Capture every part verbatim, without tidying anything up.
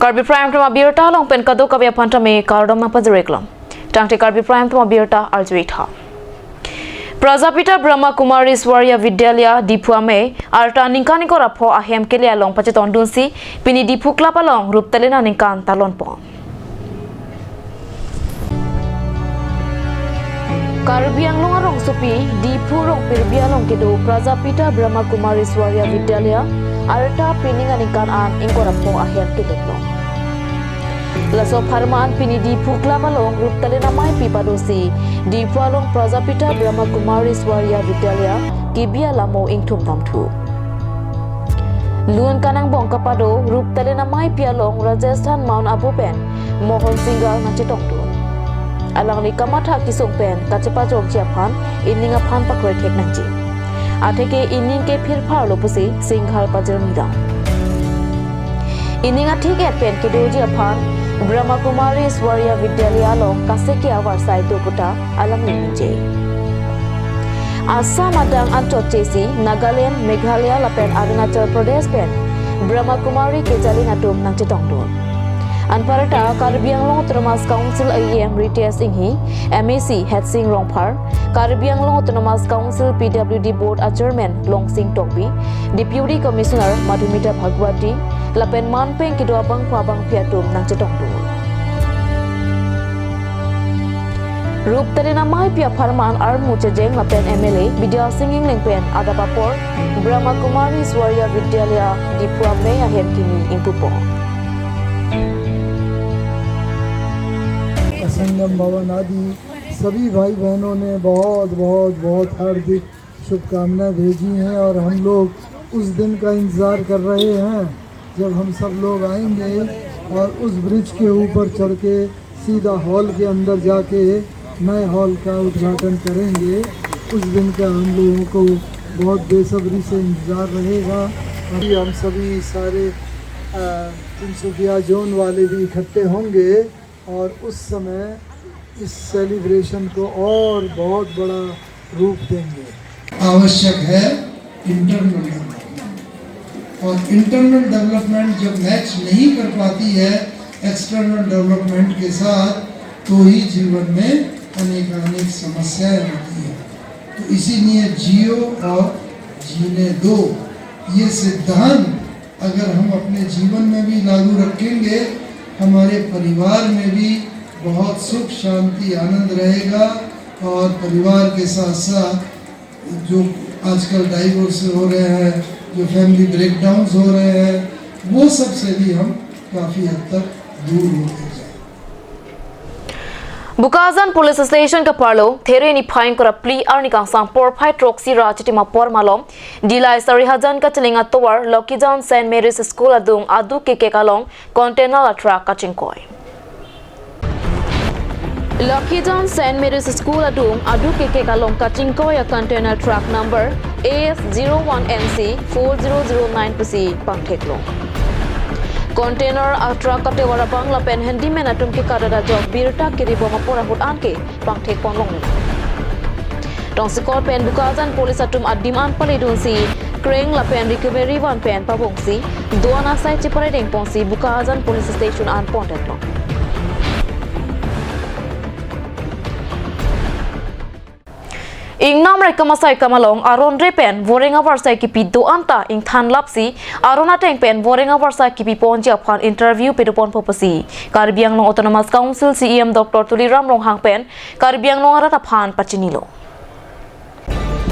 Karbi Prime Time abirta along pen kadokave aphan tame kardom nangpajirlo. Tangte Karbi Prime Time abirta arjuitha. Prajapita Brahma Kumari Swarya Vidyalaya Diphu amei arta ningkan ingkoi ra pho ahem kele along pachetongdunsi pini Diphu Club along rup talena ningkan talonpon. Karbi Anglong arongsopi Diphu Rongpirbi along kedo Prajapita Brahma Kumari Swarya Vidyalaya arta pining aningkan an ingkoi ra pho ahem keleplo. Laso apharman pini Diphu Club along rup talena ameipi padosi Diphu along Prajapita Brahma Kumari Swarya Vidyalaya kebi alamo ingthum damthu. Lun kanangbong kapado rup talena ameipi along Rajasthan Mount Abu pen Mohan Singhal nangchetongdun. Alangli kamatha kesung pen kachepajokji aphan ining aphan pakrethek nangji. Atheke ining ke phirpharlo pusi Singhal pajirmidam. Ining athik et pen kedoji aphan Brahma Kumari Swarya Vidyalaya along kaseke avarsai do puta alangli ningje. Assam adang anchot chesi Nagaland, Meghalaya lapen Arunachal Pradesh pen Brahma Kumari kejalin atum nangchetongdun. Anparta Karbi Anglong Autonomous Council A E M Ritesh Enghi, M A C Headsing Rongphar, Karbi Anglong Autonomous Council P W D Board a Chairman Longsing Tokbi, Deputy Commissioner Madhumita Bhagwati, lapen manpeng kedo abangphu abangphi atum nangchetongdun. Rup talena ameipi apharman armu chejeng lapen M L A Bidya Sing Engleng pen adap apor Brahma Kumari Swarya Vidyalaya Diphu amei ahem kimi ingpupon. संगम भवन आदि सभी भाई बहनों ने बहुत, बहुत, बहुत हार्दिक शुभकामनाएं भेजी हैं और हम लोग उस दिन का इंतजार कर रहे हैं, जब हम सब लोग आएंगे और उस ब्रिज के ऊपर चढ़ के सीधा हॉल के अंदर जाके नए हॉल का उद्घाटन करेंगे। उस दिन का हम लोगों को बहुत बेसब्री से इंतजार रहेगा। अभी हम सभी सारे, अ, तिनसुकिया जोन वाले भी इकट्ठे होंगे और उस समय इस सेलिब्रेशन को और बहुत बड़ा रूप देंगे। आवश्यक है इंटरनल डेवलपमेंट, और इंटरनल डेवलपमेंट जब मैच नहीं कर पाती है एक्सटर्नल डेवलपमेंट के साथ, तो ही जीवन में अनेकानेक समस्याएं होती हैं। तो इसीलिए जियो और जीने दो, ये सिद्धांत अगर हम अपने जीवन में भी लागू रखेंगे, हमारे परिवार में भी बहुत सुख, शांति, आनंद रहेगा और परिवार के साथ-साथ जो आजकल डाइवोर्स हो रहे हैं, जो फैमिली ब्रेकडाउन्स हो रहे हैं, वो सब से भी हम काफी हद तक दूर होते जाएं। Bokajan Police Station kaparlo, There niphai ingkoi ra phli arni kangsam porphai throksi ra chitim apor malom, Dillai Sarihajan kacheleng atovar Lokhijan Saint Mary's School adung aduk kekek along container a truck kachingkoi. Lokhijan Saint Mary's School adung aduk kekek along kachingkoi a container truck number A S zero one N C four zero zero nine pusi pangtheklo. Container a truck katovar abang lapen handyman atum ke kadada jok birta kiribom apor ahut anke pangthekpon longle. Tongsekot pen Bokajan Police atum adim an paledunsi crane lapen recovery van pen pabongsi do-an asai chiparedengponsi Bokajan Police Station an pondetlo. Ingnam raikom asai kam along aron re pen voreng avarsai kipi do-an ta ingthan lapsi aron ateng pen voreng avarsai kipiponji aphan interview padoponpo pusi Karbi Anglong Autonomous Council C E M Doctor Tuliram Ronghang pen Karbi Anglong arat aphan pachinilo.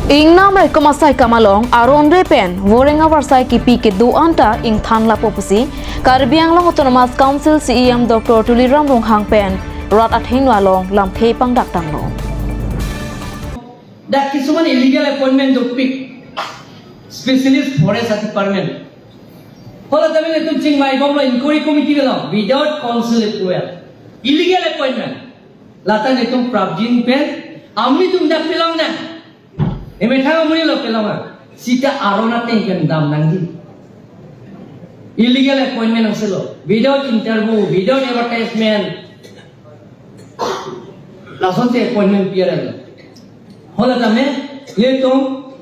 Ingnam raikom asai kam along aron re pen voreng avarsai kipi kedo-an ta ingthan lappo pusi Karbi Anglong Autonomous Council C E M Doctor Tuliram Ronghang pen rat athengno along lamthe pangdaktanglo. Dak কিছুমান illegal appointment dopik, specialist forest department. Holo tame netum chingvaibomlo, inquiry committee lo, without council approval. Illegal appointment. Lata netum prapjin pen, amonit atum dak pelong na. Emethang amonit lo pelong a. Sita aron ateng pen dam nangji. Illegal appointment aselo. Without interview, without advertisement. Lasonsi appointment piara lo. Holo tame, netum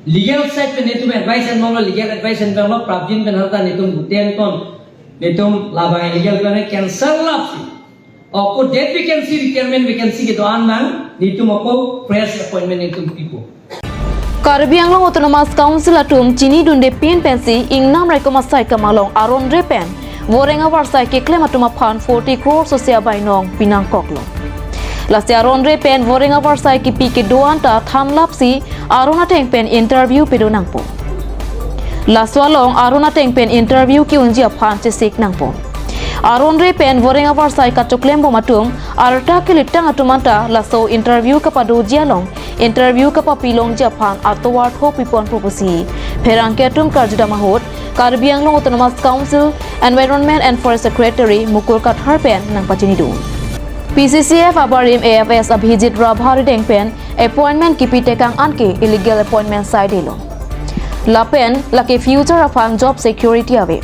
legal side pen netum advice enbomlo, legal advice enbomlo, prapjin pen halta netum guten kon Netum labang illegal kone cancel lapsi. Ako date vacancy, retirement vacancy kedo-an nang, netum ako fresh appointment netum pipo. Karbi Anglong Autonomous Council atum chinidunde pin pensi ingnam raikom asai kam along aron re pen voreng avarsai keklem atum aphan forty crore sosia bainong pinangkoklo. Lasi aron re pen voreng avarsai kepi kedo-an ta thanlapsi aron ateng pen interview pedo nangpo. Laso along aron ateng pen interview ke-unji aphan chesik nangpo. Aron re pen voreng avarsai kachoklem bom atum arta kelitang atum anta laso interview kapadoji along interview kapapilongji aphan atovar tho piponpo pusi pherangke atum karjudam ahut Karbi Anglong Autonomous Council Environment and Forest Secretary Mukul Kathar pen nangpachinidun. P C C F abarim A F S Abhijit Rabha rideng pen appointment kipi tekang anke illegal appointment saidelo. Lapen lake future aphan job security ave.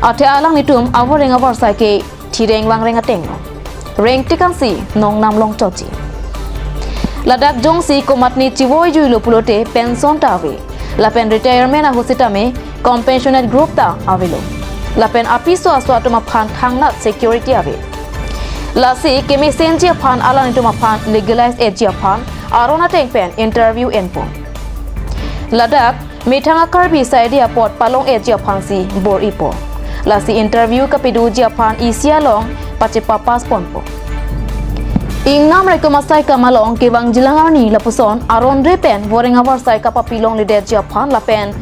Athe alanglitum avoreng avarsai ke thireng vangreng ateng lo. Reng tekansi nongnam longchotji. Ladak jongsi komatne chivoijuilo pulote pension ta ave. Lapen retirement ahut sitame compassionate group ta avelo. Lapen apiso aso atum aphan thangnat security ave. Lasi kemesenji aphan alanglitum aphan legalize etji aphan aron ateng pen interview enpo. Ladak methang a-Karbi saidi apot palong etji aphansi bor-ipo. Lasi interview kapedoji aphan isi along pachepa pass ponpo. Ingnam raikom asai kam along kevangjilang arni lapuson aron re pen voreng avarsai kapapilongledetji aphan lapen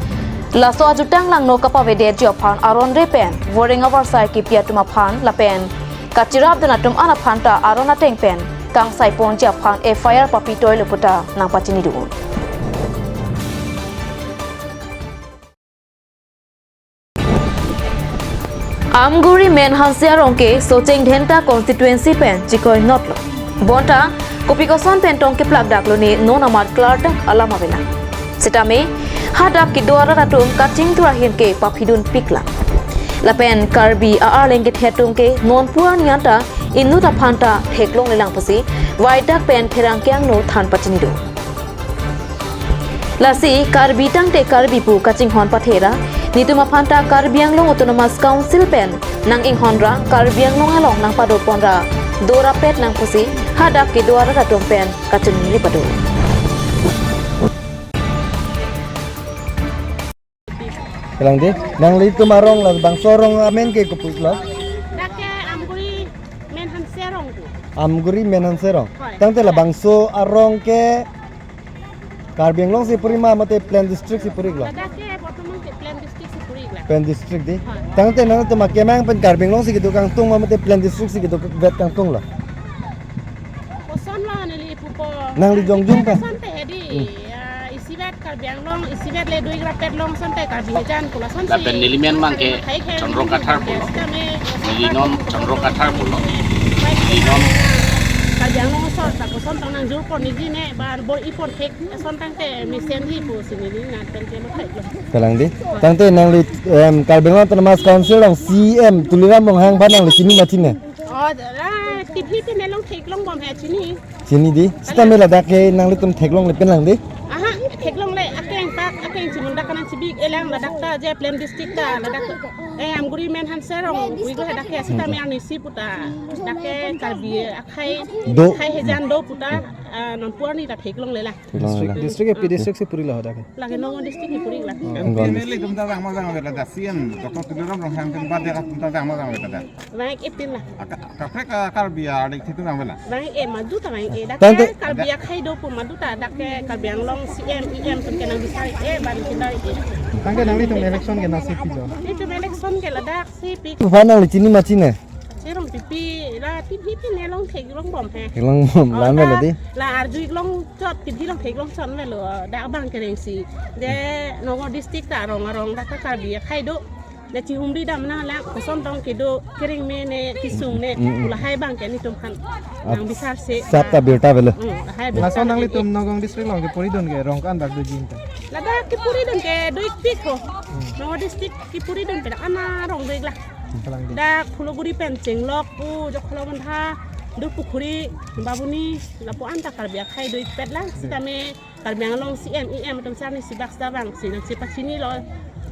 laso ajutang langno kapavedetji aphan aron re pen voreng avarsai kepi atum aphan lapen kachirapdun atum an aphan ta aron ateng pen kangsaiponji aphan F I R papitoilo puta nangpachinidun. Amguri Menhanse arong ke Socheng Dhenta constituency pen chikoi notlo. Bonta kopi koson pen tong keplak daklo ne non amat klardak alam avelang. Sitame hadak kedo arat atum kachingthur ahin ke paphidun piklang. Lapen Karbi a-arleng kethe atum ke non pu arni anta inut aphan ta theklonglelang pusi vaidak pen pherangke angno than pachinidun. Lasi Karbi tangte Karbi pu kachinghon pathera, netum aphan ta Karbi Anglong Autonomous Council pen nang-inghon ra Karbi Anglong along nangpado pon ra dorapet nang pusi hadak kedo arat atum pen kachiningri pado. Kalang dei, nanglitum arong labangso arong amen ke kopi lo? Dak ke Amguri Menhanse arong pu. Amguri Menhanse arong. Hoi. Tangte labangso arong ke Karbi Anglong si puri ma mate Plain District si puri lo? Ladak ke bortoman ke Plain District si puri la. Plain District dei. Hoi. Tangte nangtum akemang pen Karbi Anglong si kedo kangtung ma mate Plain District si kedo vet kangtung lo? Koson lo neli pupo. Nangli jongjung pen? Koson te hedi. Hmm. Ya, isivet Karbi Anglong, isivet le dui rapet long asonte Karbi hejan pu la asonsi. Lapen nelimen mang ke Chandra Kathar pulo. Neli non Chandra Kathar pulo. Neli non Karbi Anglong asor ta koson tong nangjur pon niji ne ba bor-i pon thek ason tangte mesen hi pusi neli nang pen ke lo thek lo. Kalang dei. Tangte nangli, em, Karbi Anglong Autonomous Council along C E M Tuliram Ronghang aphan nangli chini ma chini? Oh, la, T V pen long theklong bom he chini. Chini dei. Sitame ladak ke nanglitum theklongle pen lang dei? Aha, theklongle akeng pak, akeng chimun dak kanan chibi-ik-e lang ladak ta je Plain District ta ladak. Eh, Amguri Menhanse arong wi ko ladak ke sitame arnisi puta. Dak ke Karbi akhai, do. Akhai hejan do puta, ah, non pu arni ta theklongle la. Theklongle la. District, district ke pi district si puri lo dak ke? Lake Nagaon District si puri la. Oh, M P Nagaon M L A District. Atum ta jangma jangma la, C E M Doctor Tuliram Ronghang atum bade atum ta jangma jangma la. Vang-ik-e pin la. Aka-, kaprek a Karbi adik thitu nang bela. Vang-ik-e madu ta vang-ik-e. Dak tangte ke Karbi akhai do pu madu ta dak ke Karbi Anglong C E M, E M atum ke nangbisar-ik-e, ban pindar-ik-e. Tangte nanglitum election ke nangsi pilo? Netum election ke ladak si pi. Aphan nangli chini ma chini? Cherong pipi la T V pen long theklong bom he. Theklong bom, oh, la melo dei. La arju-ik longchot T V long theklong chot melo dak abang kereng si. Je Nagaon District ta arong arong dak ta Karbi akhai do. La chihumri dam nang la koson tong kedo kering me ne kisung ne. Mm, mm. Lahai abang ke netum aphan. Ah, nangbisar se. Sap ta birta avelo. Mm, lahai birta. Laso nanglitum Nagaon District along ke puridun ke rong ko-an bak doji ta? Ladak kepuridun ke do-ikpik ho. Mm. Nagaon District kepuridun pen ana rong do-ik la. Kalang dei. Dak Phuloguri pen Chenglok pu, Jokholo Bantha, Durpukhuri, Babuni, lapu-an ta Karbi akhai do-ikpet la. Dei. Sitame Karbi Anglong C E M, E M atum sar ni sibak sar vang si nangsi pachini lo.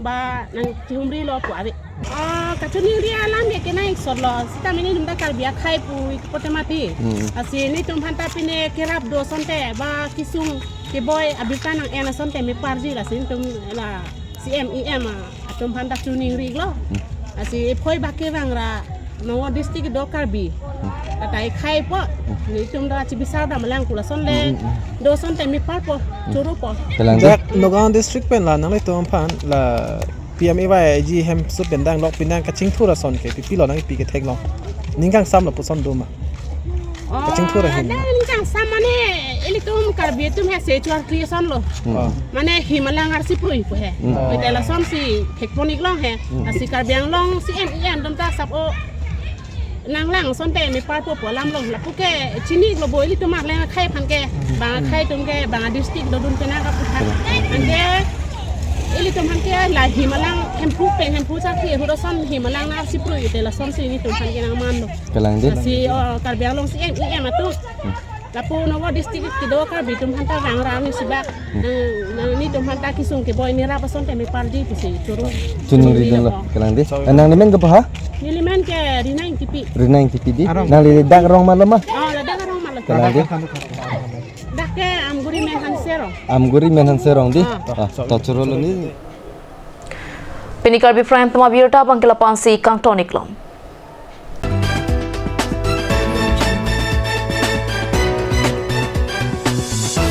Ba nangchihumrilo pu ave. Ah, kachiningri alam ke kenang iksot lo. Seta mene nelitum ta Karbi akhei pu ik pote mati. Hmm. Lasi nelitum aphan ta pine kerap do asonte ba kesung keboi abirta nang-en asonte meparji, lasi nelitum la C M E M, ah, atum aphan ta chiningri lo. Hmm. Lasi ephoi ba kevang ra Nagaon district do Karbi. Hmm. Lata ekhei po. Hmm. Nelitum ta chibisar dam lang pu lason le. Hmm, hmm, hmm. Do asonte meparpo, hmm, choropo. Kalang dei. Dak Nagaon district pen la nanglitum aphan la P M A Y G hemso pen dang lok pinang kachingthur ason ke pipilo nangpi ketheklong? Ning kangsam lo puson do ma? Oh, kachingthur ahin. Ada ning kangsam mane ilitum Karbi atum he se chuar kli ason lo. Hmm. Oh. Mane him alang arsi prui pu he. Hmm. Oh. Ite lasonsi thekpon iklong he. Hmm. Lasi Karbi Anglong C M E M atum ta sap o nanglang asonte meparpo pu alam lo, lapu ke chini lo bo ilitum arleng akhei aphan ke, bang akhei atum ke, bang district dodun penang kapu aphan. Anke ilitum aphan ke la him alang Hemphu pen, Hemphu chakri ahut ason him alang nang arsi prui te lasonsi nelitum aphan ke nangman lo. Kalang dei. Lasi, oh, Karbi Anglong C M E M atum. Hmm. Lapu Nagaon district kedo Karbi atum aphan ta vang ra ni sibak. Hmm. Nang, nang nelitum aphan ta kesung keboi nerap asonte meparji pusi choro. Chiningri dunlo, kalang dei. Sorry. Eh, nangli men kopi ha? Neli men ke Rina Ingtipi. Rina Ingtipi dei. Arong. Nangli dak arong ma lo ma? Oh, ladak arong ma lo. Kalang dei. Dak ke Amguri Menhan Serong. Amguri Menhan Serong dei. Ah. Ah, to chorolo ni. Pini Karbi Prime Time abirta abang ke lapu-ansi kangton iklong.